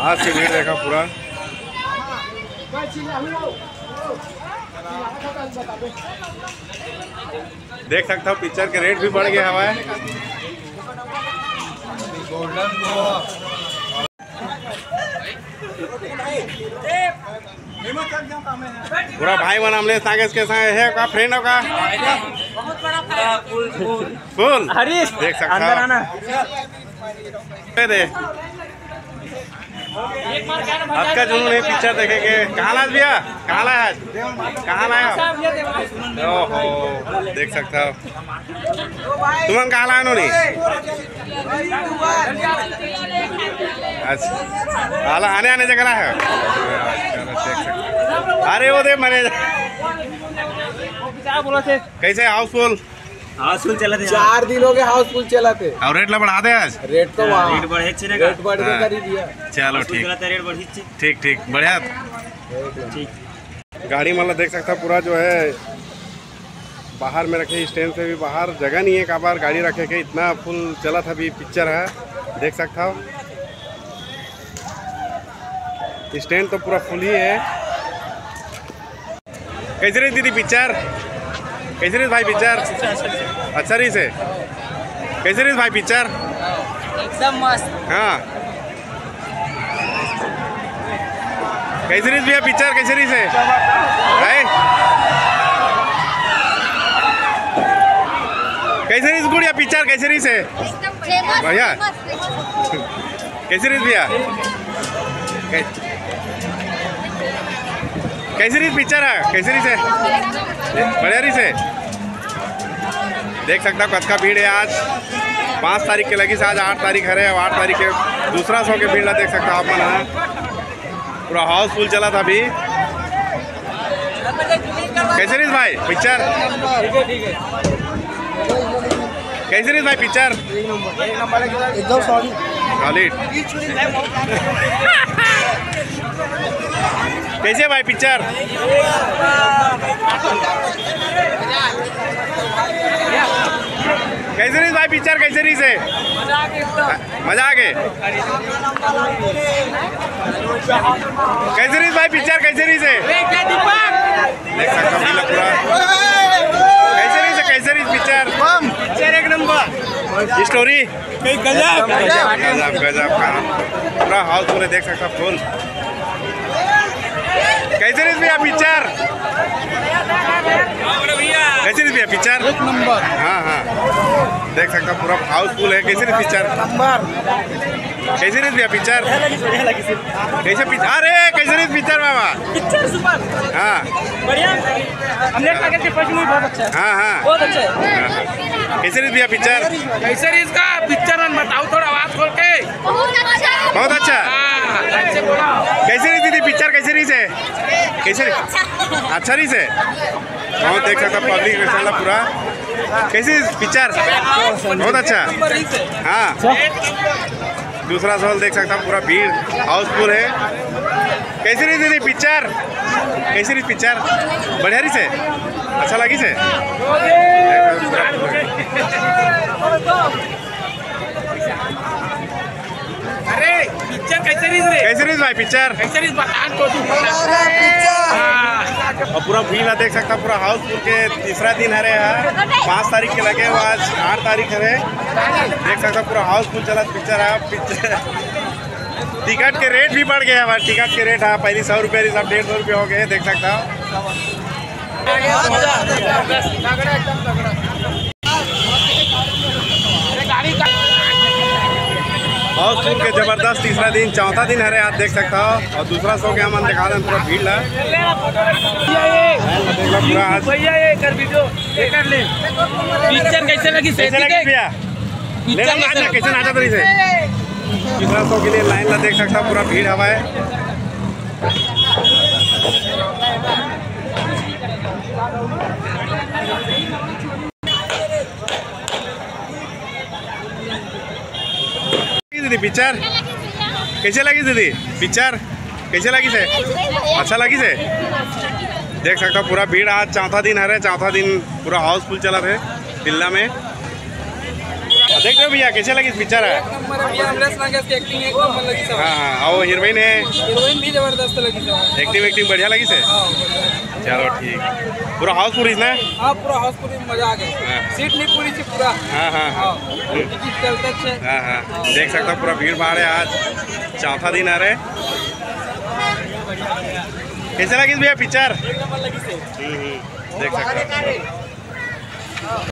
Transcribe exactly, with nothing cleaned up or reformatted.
आज के भीड़ देखा पूरा, देख सकता हूँ पिक्चर के रेट भी बढ़ गया हवा है। पूरा भाई मन हमने संगे के संग है का फ्रेंड हो का? फुल हरीश, देख सकता अंदर हूँ। आना। दे दे। आज का जुनून है पिक्चर देखे के। कहाँ लाए भैया? कहाँ लाए आज? कहाँ लाए आप? ओहो, देख सकता हूँ। तुमन कहाँ लाए नोनी? अच्छा, आला आने आने जगह है। अरे वो दे मैंने क्या बोला थे? कैसे हाउसफुल? हाउसफुल चला थे। चार दिन हो गए हाउसफुल चला थे। और रेट ला बढ़ा दे आज। रेट तो वहाँ रेट बढ़े अच्छे रेट बढ़ के हाँ। कर ही दिया। चलो ठीक। रेट बढ़ी अच्छे। ठीक ठीक बढ़िया। ठीक। गाड़ी मतलब देख सकता पूरा जो है बाहर में रखे, स्टैंड से भी बाहर जगह नहीं है काबर गाड़ी रखे के, इतना फुल चला था अभी पिक्चर है, देख सकता हो। स्टैंड तो पूरा फुल ही है। कैसे रही दीदी पिक्चर? कैसे रही भाई पिक्चर? अच्छा रही से। कैसे रही भाई पिक्चर? एकदम मस्त। हाँ। कैसे रही भैया पिक्चर, कैसे रही से? हैं? कैसे रही गुड़िया पिक्चर, कैसे रही से? बढ़िया। कैसे रही भैया? कै-, कैसे रही पिक्चर है? कैसे रही से? बढ़िया रही से। देख सकता हूँ कतका भीड़ है आज। पाँच तारीख के लगी से आज आठ तारीख हरे, अब आठ तारीख के दूसरा शो के भीड़ ला देख सकता हूँ आप मन ह। पूरा हाउसफुल चला था अभी। कैसे रही भाई पिक्चर? कैसे रही भाई पिक्चर? एकदम सॉलिड। सॉलिड। कैसे भाई पिक्चर? कैसे रही भाई पिक्चर, कैसे रही से? मजा आ गए। कैसे रही भाई पिक्चर, कैसे रही से? देख सकता हूँ भीड़ पूरा। कैसे रही से, कैसे रही पिक्चर? पिक्चर एक नंबर। स्टोरी गजब। गजब, गजब का। पूरा हाउसफुल है, देख सकता फुल। कैसे रही भैया पिक्चर? कैसे रही भैया पिक्चर? एक नंबर। हाँ हाँ, देख सकता पूरा हाउसफुल है। कैसे रही पिक्चर? नंबर। कैसे रही भैया पिक्चर? कैसे पिक्चर? अरे कैसे रही पिक्चर बाबा? Picture super. हाँ। बढ़िया। हमने टारगेट के फर्स्ट मूवी बहुत अच्छा है। हाँ हाँ। बहुत अच्छा है। हाँ। कैसे रही भैया पिक्चर? कैसे रही इसका पिक्चर में बताओ थोड़ा आवाज खोल के। बहुत अच्छा। बहुत अच्छा। हाँ, अच्छे बोला। कैसे रही दीदी पिक्चर, कैसे रही से? कैसे रही? अच्छा रही से। बहुत देख सकता पब्लिक रिएक्शन ला पूरा। कैसे पिक्चर? बहुत अच्छा। हाँ। दूसरा शो देख सकता पूरा भीड़ हाउसफुल है। कैसे रही दीदी पिक्चर? कैसे रही पिक्चर? बढ़िया रही से? अच्छा लगी से? अरे पिक्चर कैसे रही रे? कैसे रही भाई पिक्चर? कैसे रही बता तो तू। हाँ। और पूरा भीड़ ला देख सकता पूरा हाउसफुल के तीसरा दिन हरे है। पाँच तारीख के लगे हुआ, आज आठ तारीख हरे। देख सकता पूरा हाउसफुल चला पिक्चर है। पिक्चर टिकट के रेट भी बढ़ गया है, टिकट के रेट है पहली सौ रुपये रही, सब डेढ़ सौ रुपये हो गए, देख सकता हो। हाउसफुल के जबरदस्त तीसरा दिन, चौथा दिन हरे, आज देख सकता हो। और दूसरा शो के हमन दिखा दें पूरा भीड़ ला। पूरा आज भैया ये कर वीडियो, ये कर ले। पिक्चर कैसे लगी? कैसे लगी भैया? पिक्चर कैसे लगी? कैसे नाचा तरी से? तीसरा शो के लिए लाइन ला देख सकता पूरा भीड़ हवा है। दीदी पिक्चर कैसे लगी? दीदी पिक्चर कैसे लगी से? अच्छा लगी से? देख सकता पूरा भीड़ आज चौथा दिन हरे, चौथा दिन पूरा हाउसफुल चला थे बिल्ला में। देख रहे हो भैया, कैसे लगिस पिक्चर हे? एक नंबर हे भैया, अमलेश नागेश के एक्टिंग एक नंबर लगिस हे। हाँ, हाँ, अउ हीरोइन हे? हीरोइन भी जबरदस्त लगिस हे। एक्टिंग, एक्टिंग बढ़िया लगिस हे? हाँ, बढ़िया। चलो ठीक, पूरा हाउसफुल हे ना? हाँ, पूरा हाउसफुल हे, मजा आ गया। हाँ। सीट नहीं पूरी थी पूरा। हाँ, हाँ, हाँ। हाँ, टिकट चलते थे। हाँ, हाँ, देख सकता हूँ पूरा भीड़ भाड़ हे आज, चौथा दिन आ रहे। कैसे लगिस भैया पिक्चर? एक नंबर लगिस हे। हम्म, हम्म, देख सकता हूँ।